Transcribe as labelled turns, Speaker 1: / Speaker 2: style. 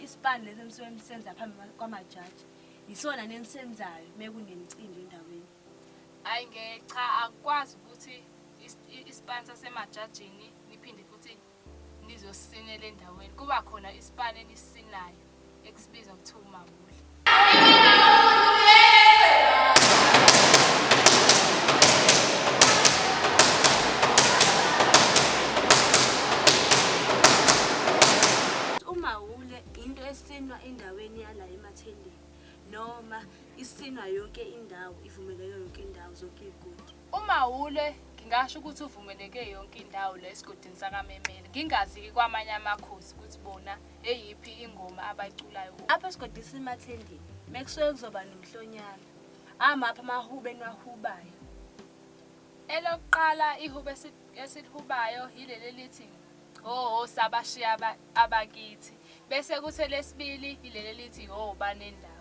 Speaker 1: Isipani lesi enisuke nisenza phambi kwamajaji yisona nenisenzayo mekunemicimbi endaweni?
Speaker 2: Hhayi ngeke, cha, akukwazi ukuthi isipani sasemajajini niphinde futhi nizosinela endaweni. Kuba khona isipani enisinayo ekusibiza kuthiwa umawule.
Speaker 1: Umawule into esinwa endaweni yala emathendeni noma isinwa yonke indawo, ivumeleke yonke indawo, zonke iy'godi?
Speaker 2: Umawule ngingasho ukuthi uvumeleke yonke indawo la esigodini sakaMemela. Ngingazi-ke kwamanye amakhosi ukuthi bona eyiphi ingoma abayiculayo.
Speaker 1: Apha esigodini simathendeni mekusuke kuzoba nomhlonyana, amaphi amahubo eniwahubayo?
Speaker 2: Elokuqala ihubo esilihubayo yileli elithi ho sabashiya abakithi, bese kuthi elesibili yileli elithi ho banendaba.